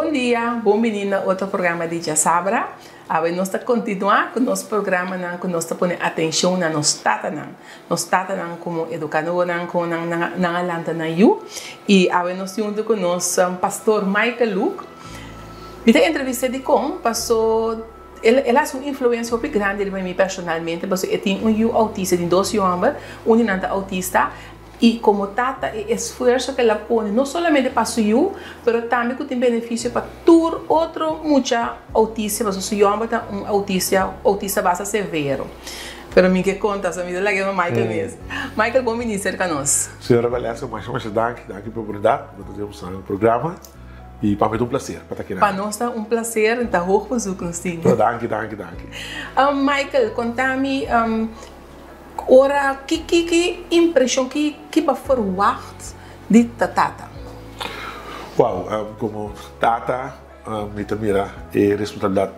Bon dia, bon bini na otro programa di Djasabra. Awe nos ta kontinuá ku nos programanan ku nos ta pone atenshon na nos tatanan. Nos tatanan komo edukadornan, kon nan nan a lanta nan yu. I awe nos tin huntu ku nos Pastor Michael Luke. Mi ta entrevist'é dikon paso el a hasi un influensia hopi grandi riba mi personalmente paso e tin un yu autista, e tin dos yu hòmber, un di nan ta autista. I komo tata e esfuerso ku el a pone no solamente pa su yu, pero tambe ku tin benefisio pa tur otro mucha autista, pasobra su yòmber ta un autista, autista basta severo. Pero mi ke konta, so mi ta laga pa Michael mes. Michael, bon bini serka nos. Señora Valeska, masha masha danki, danki pa e oportunidat pa ta den e programa i pa mi ta un plaser pa ta aki nan. Pa nos ta un plaser, ta hoog bezoek nos tin. Danki, danki, danki. Michael, konta mi Ora ki ki ki impreshon ki ki bo ferwagt di ta tata? Wow, komo tata mi ta mira e responsabilidat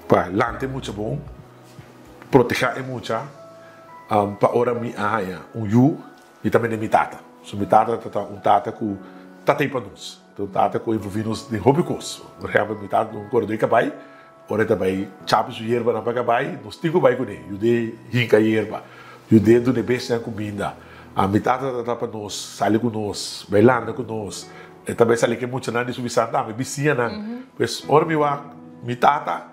pa lanta e mucha bon, protehá e mucha, pa ora mi a haña un yu mi ta mende mi tata. So mi tata ta ta un tata ku ta tei pa nos, ta un tata ku a envolví nos den hopi kos. Por ehèmpel mi tata ta un koredó di kabai. Ora e ta bai chapi su yerbanan pa kabai, nos tin ku bai kuné, yud'é hinka yerba, yud'é duna e bestianan kuminda. Mi tata ta ta pa nos, sali ku nos, bai landa ku nos. E ta bai sali ku e muchanan di su bisan tambe, bisiñanan. Pues ora mi wak mi tata,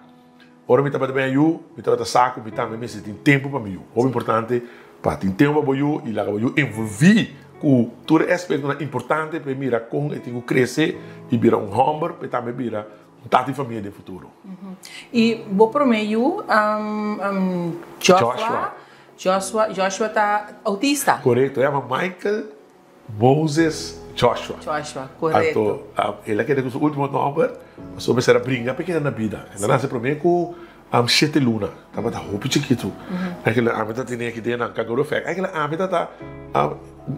ora mi tabata ben ayu, mi tabata sa ku mi tambe mester tin tempu pa mi yu. Hopi importante pa tin tempu pa bo yu i laga bo yu envolví ku tur e aspektonan importante pa e mira kon e tin ku krese i bira un hòmber pa e tambe bira Un tata di famia den futuro. I bo promé yu, Joshua, Joshua, Joshua ta autista. Korekto, e yama Michael Moses Joshua. Joshua, korekto. Anto, el a keda ku su último nòmber, pasobra mester a bringa pa e keda na bida. El a nase promé ku shete luna, tabata hopi chikitu. Aki ami ta tene aki den nan kangaroo effect. Aki ami ta ta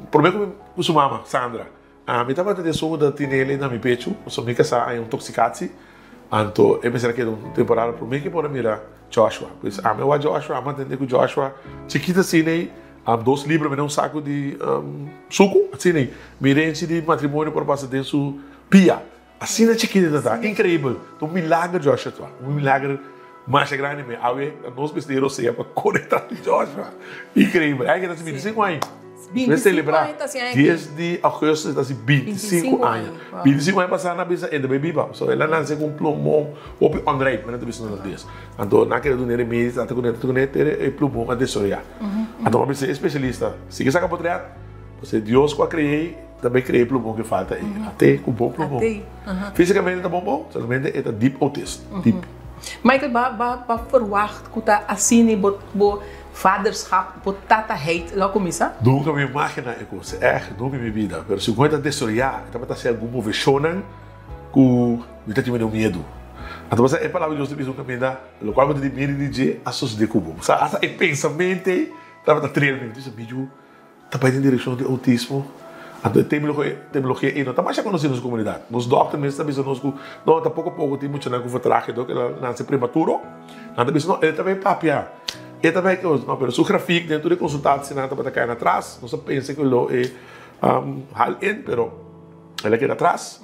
promé ku su mama, Sandra. Ami tabata den soño ta tene el na mi pechu, pasobra mi kasá a haña un toksikatsi, anto e mester a keda un temporada promé ke por a mira Joshua. Pues ami a wak Joshua, ami a tende ku Joshua chikit asina ei, dos libra mira un saku di suku, asina ei, mi renchi di matrimonio por a pasa den su pia. Asina chikit e ta ta, inkreibel, ta un milager Joshua ta, un milager masha grandi mi awe ta nos mester rosea pa kore tras di Joshua, inkreibel, ai ke ta hasi 25 aña, nos selebrá dies di augustus ta hasi 25 aña, 25 aña pasá nan a bisa e ta bai biba, pasobra el a nase ku un plumon hopi onrijp, men a ta bisa nos dies, anto nan a kere dun'e remedi, trata kuné, trata kuné, te e plumon a desaroyá, anto nan a bisa e spesialista, si ke saka potret, pasobra Dios ku a kre'é. Ta bay crea e plumon ke falta ey. A te cu bon plumon. Fisicamente ta bon bon, solamente e ta deep autist. Deep. Michael, ba ba ba verwacht cu ta asina bo bo vaderschap, bo tataheid lo a cuminsa? Nunca mi imagina e cos, echt, nunca in mi bida. Pero segun e ta desaroya, e tabata haci algun movecionnan cu mi ta tin medio miedu. Anto bo sa e palabra di Dios ta bisa un caminda, locual bo ta tin miedu di dje a sosode cu bo. Bo sa hasta e pensamento ey tabata trel mi. Mi ta bisa, mi yu. Ta bai den direkshon di outismo. Anto e terminologia ei no ta masha konosí den nos komunidat. Nos dòkter mes ta bisa nos ku no, ta poko poko tin muchanan ku vertraging dor ku el a nase prematuro. Nan ta bisa no, el ta bai papia, e ta bai kos. No, pero su grafik den tur e konsultasinan tabata kai na tras. Nos a pensa ku lo e hal in, pero el a keda atras.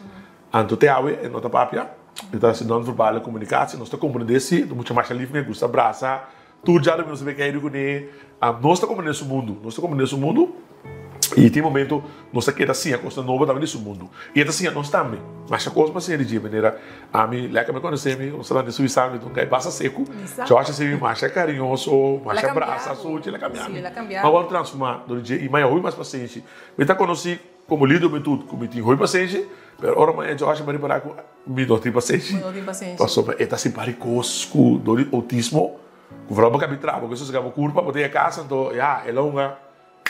Anto te awe e no ta papia, e ta hasi non-verbale komunikasi. Nos ta komprendé si, e ta mucha masha lif, mi a gusta brasa. Tur djalo mi no sabe keiru kuné. Nos ta komprendé su mundu, nos ta komprendé su mundu i tin momento nos ta keda siña kosnan nobo tambe di su mundu i e ta siña nos tambe. Masha kos pa siña di dje manera ami lèk mi konosé mi nos ta lanta suisa mi ta un kai basta seku Josh a sibi masha kariñoso masha brasa suchi el a kambia mi mi a wòrdu transformá dor di dje i mi a hopi mas pasenshi. Mi ta konosí komo lider hubentud ku mi tin hopi pasenshi pero ora mi a Josh mi a ripará ku Mi no tin pasenshi. Bo no tin pasenshi. Pasobra e ta hasi bari kos ku dor di outismo, ku vooral bo kabi traha, bo ke sosega bo kurpa, bo ta yega kas, anto ya, el a hunga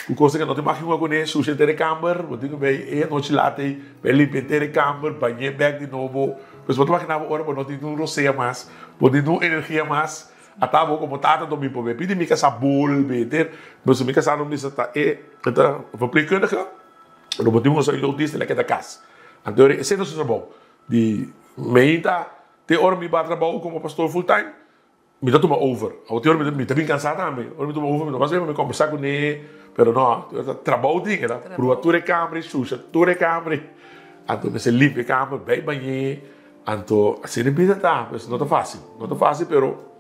ku kos ku no tin mag hunga kuné, susha henter e kamber, bo tin ku bai e anochi lat ei, bai limpia henter e kamber, bañ'é bèk di nobo. Pues bo ta magina bo ora bo no tin un rosea mas, bo no tin un energia mas, ata bo komo tata anto mi por bai pidi mi kasá bolbe henter, pasobra mi kasá no bisa ta e ta verpleegkundige. Lo bo tin un soy autista el a keda kas. Anto esei ta su trabou. Di meinta te ora mi ba trabou komo pastor full time, mi ta tuma over. Awor tin ora mi ta bin kansa tambe. Ora mi tuma over mi no mas mi kombersa kuné, pero no, trabou tin, e ta pruba tur e kamber, e shusha tur e kamber. Anto mester limpia e kamber, bai bañ'é. Anto, asina e bida ta, pues no ta fácil. No ta fácil, pero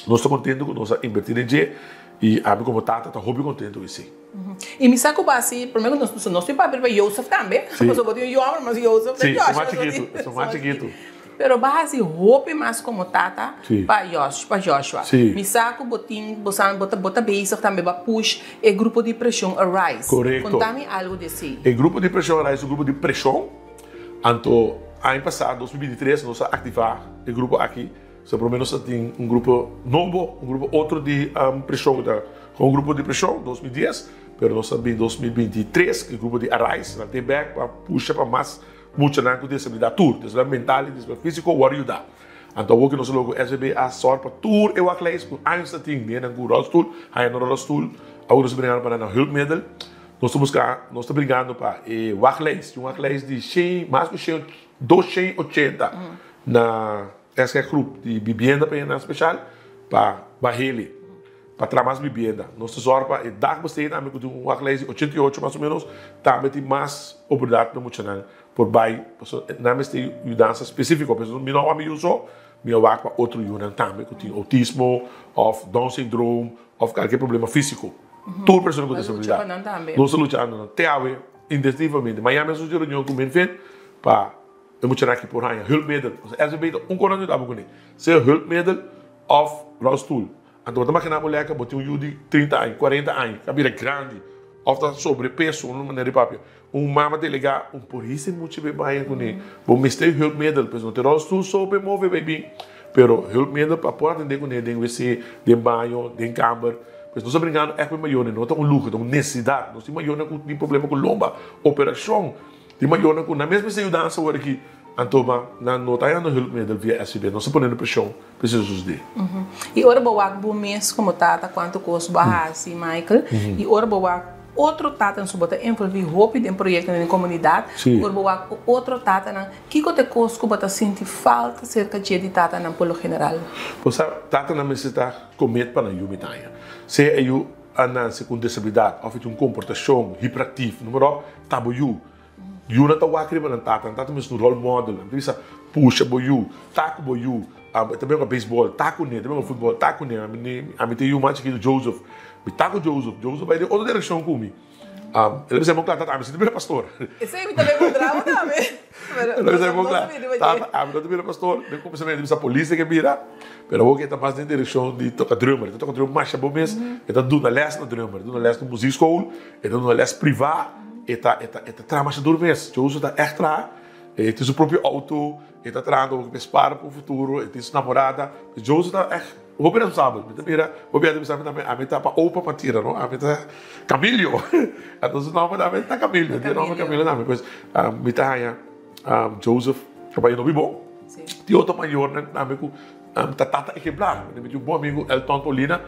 nos ta contento cu nos a inverti den dje y ami como tata ta hopi contento cu esey. Y mi sa cu bo haci, prome cu nos, nos tin papia riba Joseph tambe, pasobra bo tin un yu homber, mas Joseph ta Sí, Joshua. su mas chikitu, su mas chikitu. Pero bo a haci hopi mas como tata pa Josh, pa Joshua. Sí. Mi sa cu bo tin, bo sa, bo ta, bo ta bezig tambe bo a push e grupo di presion Arise. Corecto. Conta mi algo di esey. E grupo di presion Arise ta un grupo di presion. Anto aña pasá, 2023, nos a aktivá e grupo aki. So promé nos a tin un grupo nobo, un grupo otro di preshon ku ta kon grupo di preshon, 2010, pero nos a bin 2023 ku e grupo di Arise, nan tin bèk pa pusha pa mas muchanan ku desabilidat tur, desabilidat mental i desabilidat físiko wòrdu yudá. Anto awor ku nos a logra ku SVB a sòrt pa tur e waklijst ku años ta tin, den nan ku ròlstul, haña nan ròlstul, awor nos ta bringando pa nan nan hulpmiddel. Nos ta buska, nos ta bringando pa e wachtlijst, un wachtlijst di shen, mas ku shen, 280 na eske groep di bibienda pa hende special pa bahele, pa traha mas bibienda. Nos ta zorg pa e dagbesteding tambe ku tin un wachtlijst di 88 mas o menos, tambe tin mas oportunidat pa e muchanan por bai, pasobra nan mester yudansa spesifiko, pasobra mi no a wak mi yu so, mi a wak pa otro yunan tambe ku tin outismo òf down syndroom òf kalke problema fisiko. Tur persona ku disabilidat. Nos ta luchando nan te awe intensivamente. Mañana mes nos tin reunion ku Minfin pa e muchanan aki por haña hulpmiddel. Pasobra SVB ta un kos nan yuda bo kuné, sea hulpmiddel òf rolstoel. Anto bo ta maginá bo lèka bo tin un yu di 30 aña, 40 aña ku a bira grandi òf ta sobrepeso, un manera di papia. Un mama delegá un por hisa e mucha bay baña kuné. Bo mester hulpmiddel, pues no ta rolstoel so pa e move bay bin, pero hulpmiddel pa por atendé kuné den wc, den baño, den kamber. Pues nos ta brinkando ègt ku e mayornan, no ta un luho, ta un nesesidat. Nos tin mayornan ku tin problema ku lomba, operashon, tin mayornan ku nan mes mester yudansa awor aki, anto ma nan no ta hañando hulpmiddel via SVB. Nos ta poniendo preshon pa esei sosodé. I ora bo wak bo mes komo tata kuantu kos bo a hasi, Michael, i ora bo wak Otro tatanan su bo ta envolví hopi den proyektonan den komunidat, ora bo wak ku otro tatanan, kiko ta e kos ku bo ta sinti falta serka dje di tatanan por lo general? Bo sa, tatanan mester ta komet pa nan yu mitaña. Sea e yu a nanse ku un desabilidat òf e tin un komportashon hiperaktif, numero, ta bo yu. Yunan ta wak riba nan tata, nan tata mester un role model, nan ta bisa pusha bo yu, ta ku bo yu, e ta beba beisbòl, ta kuné, e ta beba futbòl, ta kuné, ami tin yu mas chikitu Joseph, mi ta ku Joseph, Joseph bai den otro direkshon ku mi, el a bisa mi kla, tata ami si ta bira pastor. Esei mi ta beba drama tambe, El a bisa mi kla, tata ami no ta bira pastor, den kuminsamentu mi bisa polis e ke bira, pero awor ke e ta mas den direkshon di toka drummer, e ta toka drummer masha bon mes, e ta duna lès na drummer, e ta duna lès na muziekschool, E ta duna les privá, e ta e ta e ta traha masha duru mes. Joseph ta ègt traha, e tin su propio outo, e ta trahando hopi pa e spara pa un futuro, e tin su namorada. Joseph ta ègt hopi responsabel. Mi ta mira, hopi hende bisa mi tambe, ami ta pa opa pa tira no, ami ta Camilio. Anto su nòmber tambe ta Camilio, tin e nòmber Camilio tambe. Pues mi ta haña Joseph ta bai hopi bon. Tin otro mayornan tambe ku ta tata ehemplar. Mi tin un bon amigu Elton Paulina,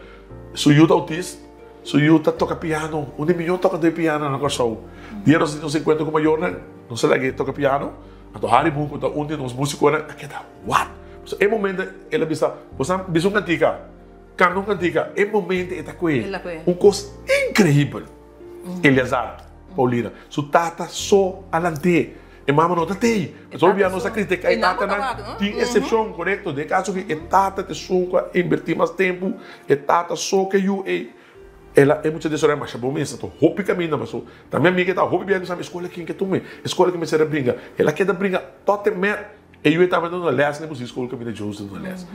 su yu ta autist. Su yu ta toka piano, un di mihó tokadó di piano na Kòrsou. Dia nos a tin nos enkuentro ku mayornan, nos a lag'é toka piano, anto Harry Boon ku ta un di nos músikonan a keda wat! Pasobra e momento el a bisa, Bo sa bisa un kantika, kanta un kantika, e momento e ta kue un kos inkreibel. Eleazar, Paulina, su tata so a lant'é, e mama no ta tei. Pasobra hopi bia nos a kritika e tatanan, tin eksepshon, korekto, den e kaso aki e tata ta esun ku a inbertí mas tempu, e tata so ke yu ei, el a e mucha desaroyá masha bon mes, anto hopi kaminda pasobra ta mi amiga e ta hopi bia bisa mi e skola kin ke tuma, e skola ke mester a bringa, el a keda bringa tot e met. E yu e tabata duna les na e muziekskol kaminda Joseph ta duna les.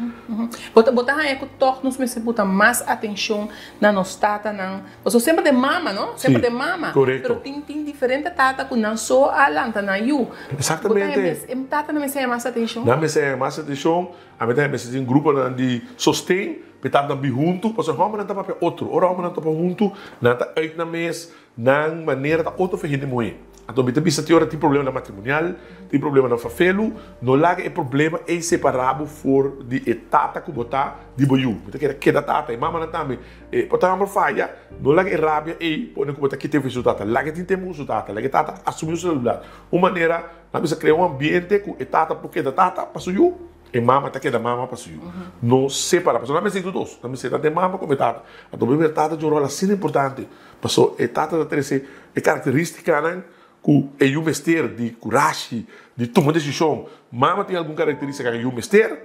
Bo ta bo ta haña ku tòg nos mester buta mas atenshon na nos tatanan. Pasobra semper den mama, no? Semper den mama. Korekto. Pero tin tin diferente tata ku nan so a lanta nan yu. Eksaktamente. Bo ta haña mes e tatanan mester haña mas atenshon? Nan mester haña mas atenshon. Ami ta haña mester tin gruponan di sosten pa e tatanan bin huntu. Pasobra hòmbernan ta papia otro. Ora hòmbernan topa huntu, nan ta uit nan mes. Nan manera ta otro for hende muhé. Anto mi ta bisa tin ora tin problemanan matrimonial, tin problemanan fafelu, no laga e problema ei separá bo for di e tata ku bo ta di bo yu. Mi ta kere keda tata, e mamanan tambe. E por ta hamber faya, no laga e rabia ei pone ku bo ta kit'é for su tata. Laga e tin tempu ku su tata, laga e tata asumí su responsabilidat. Un manera, nan bisa krea un ambiente ku e tata por keda tata pa su yu. E mama ta keda mama pa su yu. No separa. Pasobra nan mester di tur dos. Nan mester tantu e mama komo e tata. Anto bo mira tata tin un ròl asina importante. Pasobra e tata ta trese e karakteristikanan. ku e yu mester di kurashi, di tuma desishon. Mama tin algun karakterístika ku e yu mester,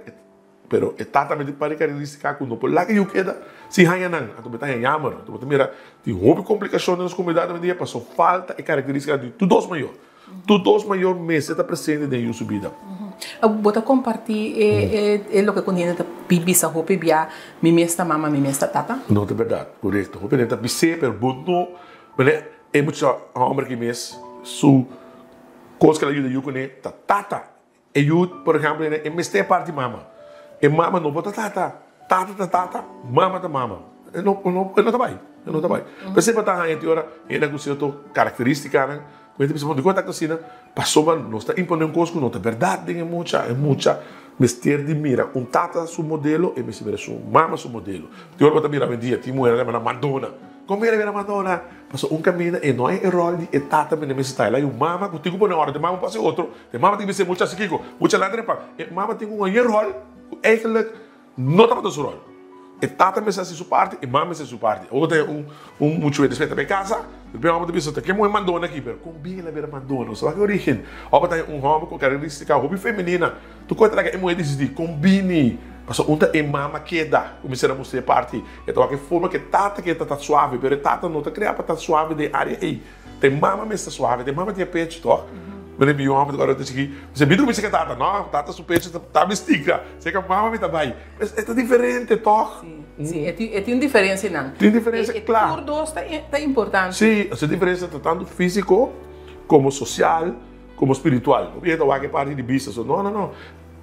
pero e tata tambe tin par di karakterístika ku no por laga e yu keda sin haña nan. Anto bo ta haña yammer. Anto bo ta mira tin hopi komplikashon den nos komunidat awendia pasobra falta e karakterístika di tur dos mayor. Tur dos mayor mester ta presente den yu su bida. Bo ta kompartí e loke ku hende ta bisa hopi bia, mi mes ta mama, mi mes ta tata? No ta bèrdat, korekto. Hopi hende ta bis'é, pero bo no. Manera e mucha hòmber aki mes su kos ku el a yuda yu kuné ta tata. E yu, por ehèmpel, e mester e parti mama. E mama no por ta tata. Tata ta tata, mama ta mama. E no, e no ta bai, e no ta bai. P'esei bo ta haña tin ora hende ku sierto karakteristikanan ku hende ta bisa, bon, dikon e ta asina? Pasobra nos ta imponé un kos ku no ta bèrdat den e mucha. E mucha mester di mira un tata su modelo, e mester mira su mama su modelo. Tin ora bo ta mira awendia tin muhernan ta yama nan Madonna. Kon mira mira Madonna? Pasobra un kaminda e no e ròl di e tata mende mester ta. El a un mama ku tin ku pone òrdu, e mama por hasi otro, e mama tin ku bisa e mucha hasi kiko, mucha lanta den pan. E mama tin ku un ròl ku eigentlik no tabata su ròl. E tata mester hasi su parti, e mama mester hasi su parti. Awor ta un un muchu e despues ta bay casa, despues e hòmber ta bisa ta ke muhé mandona aki, pero kon bin el a bira mandona? Nos ta wak e origen. Ora ta un hòmber ku karakterístika hopi femenina, tur kos ta laga e muhé disidí kon bini, pasobra un ta e mama keda ku mester a mustra e parti. E ta wak e forma ku e tata ke ta ta suave, pero e tata no ta krea pa ta suave den e área ei. Ta e mama mester suave, ta e mama tin e pecho toch? Mene mi homber ora ta chiki, mi bisa mi seka tata, no, tata su pecho ta mi stika, seka mama mi ta bai. Pues e ta diferente toch? Si, si, e tin e tin un diferencia nan. Tin diferencia, kla. Tur dos ta ta importante. Si, e diferencia ta tanto fisico como social como spiritual. Hopi hende ta wak e parti di bista so, no, no, no.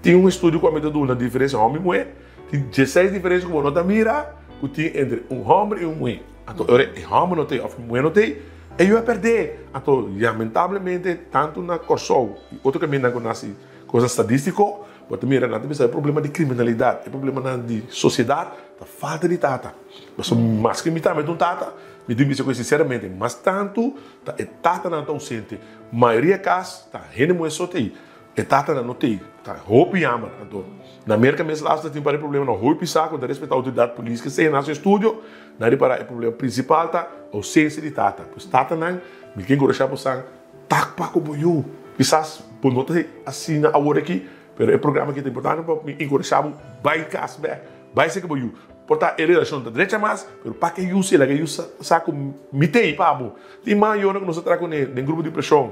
Tin un estudio ku ami ta duna diferencia homber y muher, tin dieseis diferencia ku bo no ta mira ku tin entre un homber y un muher. Anto ora e hòmber no t'ei òf e muhé no t'ei, e yu a pèrdè. Anto lamentablemente tantu na Kòrsou i otro kamindanan ku nan hasi kosnan stadístiko, bo ta mira nan ta bisa e problema di kriminalidat, e problemanan di sosiedat ta falta di tata. Pasobra maske mi tambe ta un tata, mi tin bisa ku sinseramente mas tantu ta e tatanan ta ousente. Mayoria kas ta hende muhé so t'ei. E tatanan no tei, ta hopi jammer. Anto, na Merka mes laatst ta tin par e problema nan hopi sa ku ta respetá outoridat polis ke esei nan hasi estudio, nan ripará e problema prinsipal ta ousensia di tata. Pues tatanan, mi ke enkurashá bosan, tak pa ku bo yu. Kisas bo no ta asina awor aki, pero e programa aki ta importante pa mi enkurashá bo bai kas bèk, bai seka bo yu. Por ta e relashon ta drecha mas, pero pa ke yu si, laga e yu sa ku mi tei pa bo. Tin mayornan ku nos a traha kuné den grupo di preshon.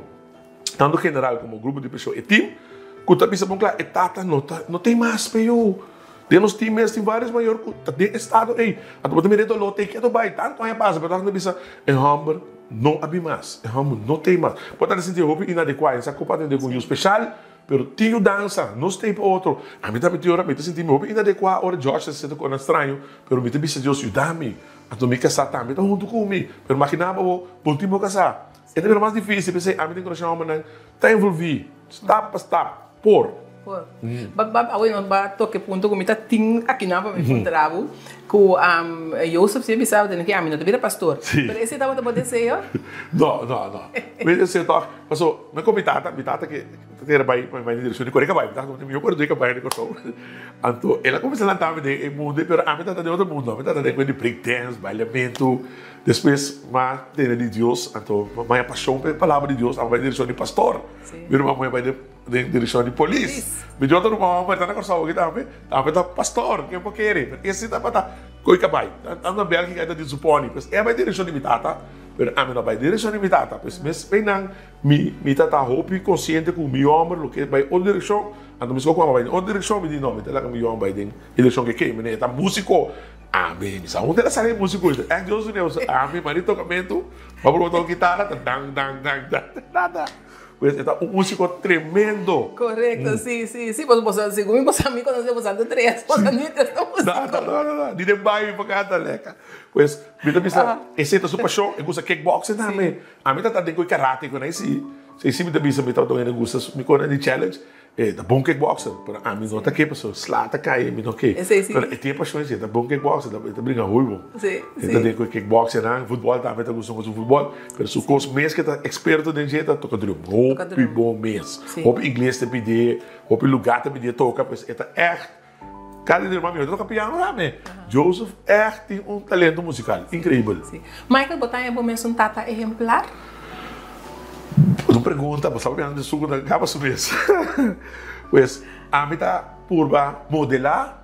Tantu general komo grupo di preshon e tim ku ta bisa bon kla e tata no ta no tin mas pa yu. Den nos tim mes tin varios mayor ku ta den e estado ei. Anto bo ta mira e doló te ketu bai tantu aña pasa pero tòg nan ta bisa e hòmber no a bin mas, e hòmber no tin mas. Bo ta sinti hopi inadekuá, e sa ku pa atendé ku un yu speshal pero tin yudansa, no stay pa otro. Ami tambe tin ora mi ta sinti mi hopi inadekuá ora Josh ta sinti ku nan straño pero mi ta bisa Dios yuda mi. Anto mi kasá tambe ta huntu ku mi pero makina bo bo tin bo kasá. E ta bira mas difícil, p'esei ami den kurason homennan ta envolví, stap pa stap, por. Por. Ba, ba, awe nos ba toka e punto ku mi ta tin akinan pa mi puntra bo, ku Joseph si a bisa bo tene ke ami no ta bira pastor. Sí. Pero esei tabata bo deseo? No, no, no. Mi deseo tòg, paso mi ku mi tata, mi tata ke ta kere bai pa mi bai den direkshon di kore kabai, mi tata mi mihó kore kabai di Kòrsou. Anto el a kuminsá lanta mi den e mundu, pero ami tabata den otro mundu, ami tabata den ku di break dance, bailamentu. Despues m'a tende di Dios, anto m'a haña pasion pa e palabra di Dios, a bai direkshon di pastor. Mi ruman muhé bai den direkshon di polis. Mi di otro ruman hòmber ta na Kòrsou aki tambe, tambe ta pastor, ken por kere? Pero ese tabata koe kabai. Tantu na Bèlgika e ta tin su pòni. Pues e a bai direkshon di mi tata, pero ami no a bai direkshon di mi tata. Pues mes peinan mi mi ta hopi konsiente ku mi hòmber lo ke bai otro direkshon, anto mi skòk ku a bai den otro direkshon, mi di no, mi ta laga mi hòmber bai den e direkshon ke ke. Mi e ta músiko. Ami, mi sa unda el a sali e músiko ei. Ègt Dios dun'é oso. Ami, mari tokamentu, bo a proba toka kitara, ta dan, dan, dan, dan, nada. Pues e ta un músiko tremendo. Korekto, si, si, si. Pasobra boso, segun mi boso a mi konosé boso anto tres, boso ni tres ta músiko. No, no, no, no, ni den baño mi por kanta leka. Pues mi ta bisa, esei ta su pashon, e gusta kickboxing tambe. Ami ta ta den ku e karate ku nan si. Si mi ta bisa mi tabata un hende gusta mi kore di challenge. E ta bon kickboxer, pero ami no ta ke pasobra sla ta kai mi no ke. Esei si. Pero e tin e pasion esei, e ta bon kickboxer, e ta bringa hopi bon. Si, E ta den ku e kickboxernan, futbòl tambe e ta gusta muchu futbòl, pero su kos mes ke ta eksperto den dje ta toka drum. Toka Hopi drum. bon mes. Si. Hopi ingles ta pidié, hopi lugá ta pidié toka, pues e ta ègt, kada di ruman mi ta toka piano tambe. Joseph ègt tin un talento musikal, inkreibel. Si. Michael, bo ta haña bo mes un tata ehemplar? pregunta, bo sa papiando di suku ta kaba su mes. Pues, ami ta purba modelá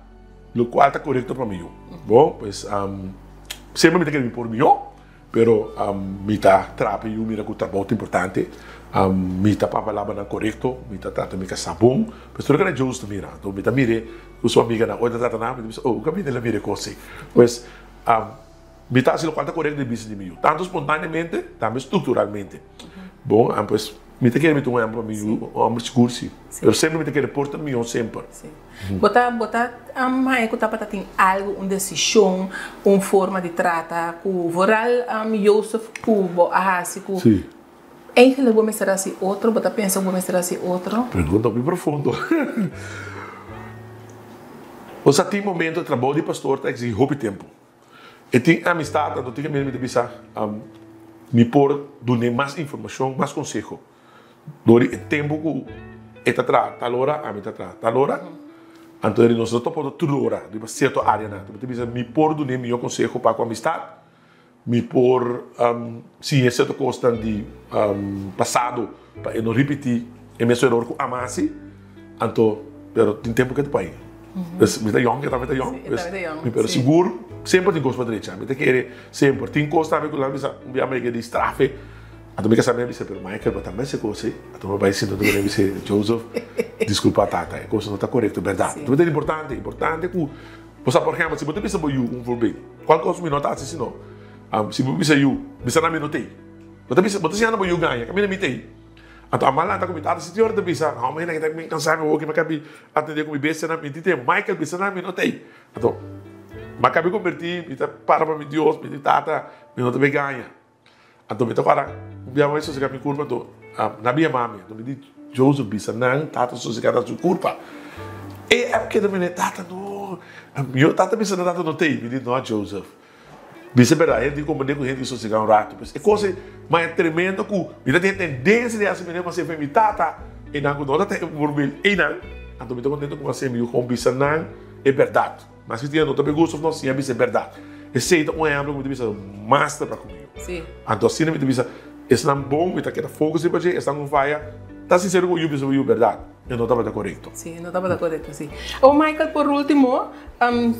lokual ta korekto pa mi yu. Bon, pues, semper mi ta kere mi por mihó, pero mi ta traha pa e yu mira ku trabou ta importante. Mi ta papia labanan korekto, mi ta trata mi kasá bon. Pues tur loke na Jose ta mira. Anto mi ta mir'é ku su amiganan ora ta trata nan, mi ta bisa, oh, ku kaminda el a mira e kos ei? Pues, Mi ta hasi lokual ta korekto den bista di mi yu, tantu spontaneamente, tambe strukturalmente. Bon, an pues mi ta kere mi ta un ehèmpel pa mi yu, un hòmber sigur si. Pero semper mi ta kere por ta mihó semper. Si. Bo ta bo ta haña ku tabata tin algu, un desishon, un forma di trata ku vooral Joseph ku bo a hasi ku eigenlijk bo mester hasi otro, bo ta pensa ku bo mester hasi otro? Pregunta hopi profundo. Bo sa tin momento trabou di pastor ta eksigi hopi tempu. E tin amistad anto tin mi ta bisa mi por dun'é mas informashon, mas konseho. Dor di e tempu ku e ta traha tal ora, ami ta traha tal ora, anto eri nos no ta por tur ora riba sierto áreanan. Anto mi ta bisa mi por dun'é mihó konseho pa ku amistad, mi por siñ'é sierto kosnan di pasado pa e no ripití e mesun eror ku ami a hasi. Anto, pero tin tempu ke ta pai. Pues mi ta yòn, ke tambe ta yòn. Sí, e tambe ta yòn. Pero sigur, semper tin kos pa drecha. Mi ta kere semper. Tin kos tambe ku nan bisa, un bia mi ke di strafe. Anto mi kasa mi a bisa, pero Michael, bo tambe hasi kos ei. Anto mi a bai sinta ku mi bisa, Joseph, diskulpa tata, e kos no ta korekto, bèrdat. Anto mi ta importante, importante ku, bo sa por ehèmpel, si bo ta bisa bo yu un voorbeeld, kual kos mi no ta hasi sino, si bo bisa yu, bisa nan mi no t'ei. Bo ta bisa, bo ta siña nan bo yu gaña, kaminda mi t'ei. Anto a malanta ku mi tata si ora ta bisa, Hòmber hende ta bin kansa mi woki, mi a kabi atendé ku mi bestianan, mi tin tempu. Michael bisa nan mi no ta ei. Anto mi a kabi kombertí, mi ta para pa mi Dios, mi di tata, mi no ta bin gaña. Anto mi ta kòrda un bia mi sosegá mi kurpa, anto nan a yama mi, anto mi di Joseph bisa nan tata sosegá na su kurpa. E a keda mene, tata no, mi tata bisa nan tata no ta ei. Mi di no Joseph. Bisa berdad, hende tin comprende cu hende tin sosega un rato. Pues e cosa mas e tremendo cu mi ta tin e tendencia di haci manera cu a mi tata y nan cu no ta ta envolvi eynan, anto mi ta contento cu a mi yu con bisa nan e berdad. Mas cu no ta me gusta of no, si a bisa e berdad. Esey ta un ehemplo cu mi ta bisa master pa cu mi yu. Anto asina mi ta bisa esnan bon mi ta keda focus riba dje, esnan cu faya ta sincero cu yu bisa bo yu berdad. E no tabata korekto. Sí, e no tabata korekto, sí. O Michael, por último,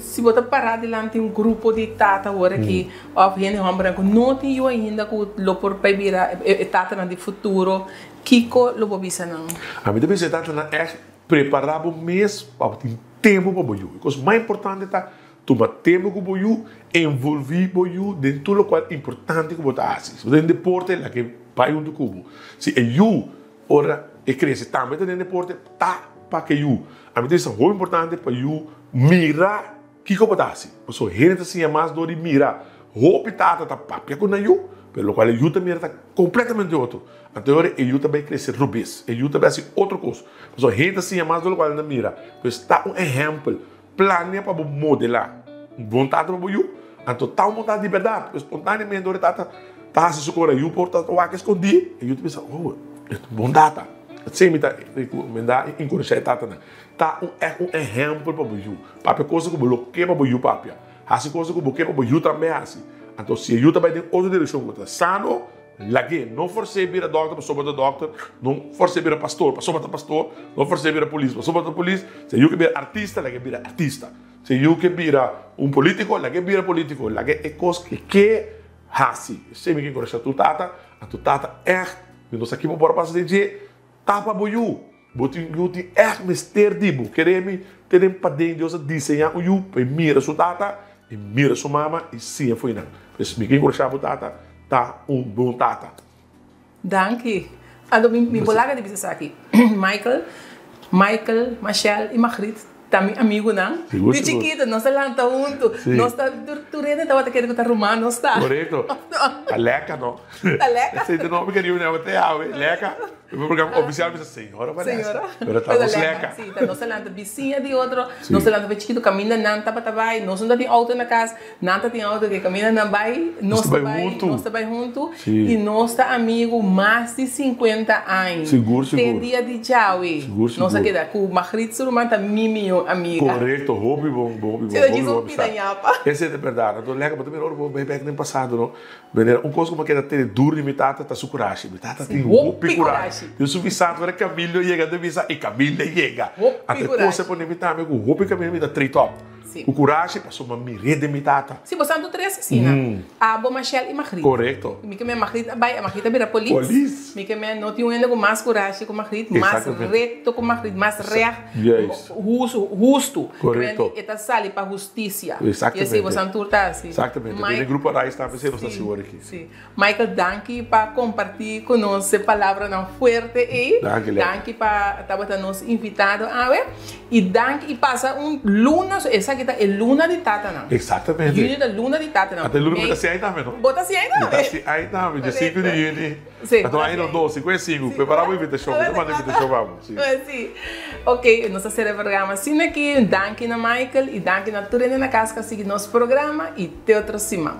si bo ta pará dilanti un grupo di tata awor aki, òf hende hòmbernan ku no tin yu ainda ku lo por bai bira e tatanan di futuro, kiko lo bo bisa nan? Ami ta bisa e tatanan ègt prepará bo mes pa bo tin tempu pa bo yu. E kos mas importante ta tuma tempu ku bo yu, envolví bo yu den tur lokual importante ku bo ta hasi. Si bo ta den deporte, laga e bai huntu ku bo. Si e yu Ora e krese tambe ta den deporte ta pa ke yu. Ami ta bisa hopi importante pa yu mira kiko bo ta hasi. Pasobra hende ta siña mas dor di mira. Hopi tata ta papia ku nan yu, pero lokual e yu ta mira ta kompletamente otro. Anto e ora e yu ta bai krese robes, e yu ta bai hasi otro kos. Pasobra hende ta siña mas dor lokual nan ta mira. Pues ta un ehèmpel. Plania pa bo modelá un bon tata pa bo yu. Anto ta un bon tata di bèrdat. Pues spontaneamente ora e tata ta hasi su kos, e yu por ta wak eskondí, e yu ta pensa, oh, e ta un bon tata. Esei mi ta rekomendá i enkurashá e tatanan. Ta un ègt un ehèmpel pa bo yu. Papia kos ku bo lo ke pa bo yu papia. Hasi kos ku bo ke pa bo yu tambe hasi. Anto si e yu ta bai den otro direkshon ku ta sano, Lag'é, no fors'é bira dòkter pasobra ta dòkter, no fors'é bira pastor pasobra ta pastor, no fors'é bira polis pasobra ta polis. Si e yu ke bira artista, lag'é bira artista. Si e yu ke bira un polítiko, lag'é bira polítiko. Lag'é e kos ke ke hasi. Esei mi ke enkurashá tur tata, anto tata ègt, mi no sa ki bo por a pasa den dje, tapa bo yu. Bo tin yu tin ègt mester di bo. Kere mi te den paden Dios a diseñá un yu pa e mira su tata i mira su mama i siña fo'i nan. Pues mi ke enkurashá bo tata ta un bon tata. Danki. Anto mi por laga di bisa esaki. Michael, Michael, Machel i Magriet ta mi amigunan. Sigur, Di sigur. chikito nos a lanta huntu. Sí. Nos ta tur tur hende tabata kere ku ta ruman nos ta. Korekto. Ta leka no. Ta leka. Esei ta nomber ku riba nan te awe, leka. E programa oficial bisa Señora Vanessa. Señora. Pero ta nos leka. Sí, ta nos a lanta bisiña di otro. Sí. Nos a lanta pa chikitu kaminda nan tabata bai. Nos no ta tin auto na kas, nan ta tin auto ke kaminda nan bai, nos ta bai huntu. Nos ta bai huntu. Sí. I nos ta amigu mas di 50 aña. Sigur, sigur. Te dia di djawe. Sigur, sigur. Nos a keda ku Magriet su ruman ta mi mihó. bon amiga. Korekto, hopi bon, hopi bon. Si no djis un pida ñapa. Esei ta bèrdat. Anto lèk bo ta mira ora bo bai bèk den pasado no. Manera un kos ku mi a keda tene duru di mi tata ta su kurashi. Mi tata tin hopi kurashi. Tin su bisando ora Camilo yega ta bisa i Camilo a yega. Hopi Anto e kos a pone mi tambe ku hopi Camilo mi ta treat op. Ku kurashi pasobra mi mir'é den mi tata. Si, bo santu tres asina. Abo, Machel i Magriet. Korekto. Mi ke men Magriet a bai, Magriet a bira polis. Polis. Mi ke men no tin un hende ku mas kurashi ku Magriet, mas rekto ku Magriet, mas règt, hustu. Korekto. E ta sali pa hustisia. Exactamente. I así bo santu ta así. Exactamente. Den e grupo Rais tambe esei nos ta hasi ora aki. Si. Michael, danki pa kompartí ku nos e palabranan fuerte ei. Danki, Lea. Danki pa tabata nos invitado awe. I danki i pasa un luna, esaki ta e luna di tatanan. Exactamente. Yüni ta luna di tatanan. Ata e luna ku mi ta hasi ai tambe, no? Bo ta hasi ai tambe? Mi ta hasi ai tambe, dia sinku di yüni. Sí. Anto ai no dos, sinku e sinku. Prepará bo invitashon, mi ta manda invitashon pa bo. Sí. Sí. Ok, nos ta sera e programa asina aki. Danki na Michael i danki na tur hende na kas ku a sigui nos programa i te otro siman.